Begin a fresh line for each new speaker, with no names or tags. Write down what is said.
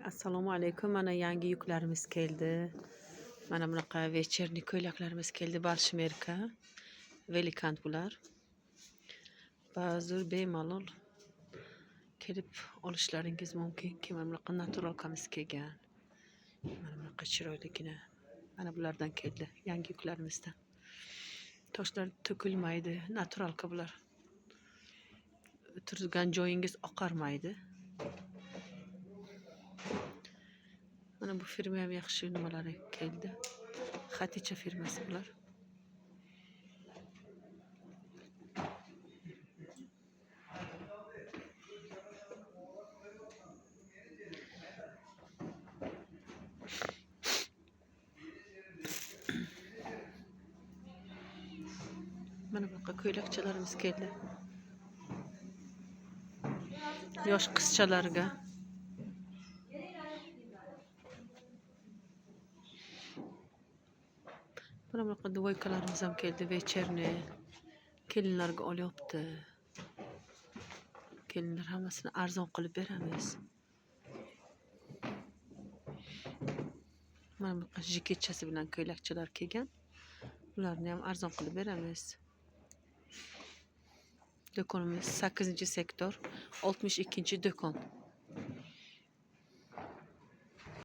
Assalomu alaykum. Mana yangi yuklarimiz keldi. Mana bunaqa вечерний ko'ylaklarimiz keldi. Balshmerka, Velikant bular. Ba'zi bemalol kelib olishlaringiz mumkin. Mana bunaqa naturalkamiz kelgan. Mana bunaqa chiroyligina. Mana bulardan keldi yangi yuklarimizdan. Toshlar to'kilmaydi, naturalka bular. O'tirgan joyingiz oqarmaydi. Mana bu firma ham yaxshi nimalari keldi. Xaticha firmasi bular. Mana bunaqa ko'ylakchalarimiz keldi. Yosh qizchalarga. Mana bunaqa dvoykalarimiz ham keldi, вечерний. Kelinlarga olyapti. Kelinlar hammasini arzon qilib beramiz. Mana bunaqa jiketchasi bilan ko'ylakchalar kelgan. Ularni ham arzon qilib beramiz. Do'konimiz 8-sektor, 62-do'kon.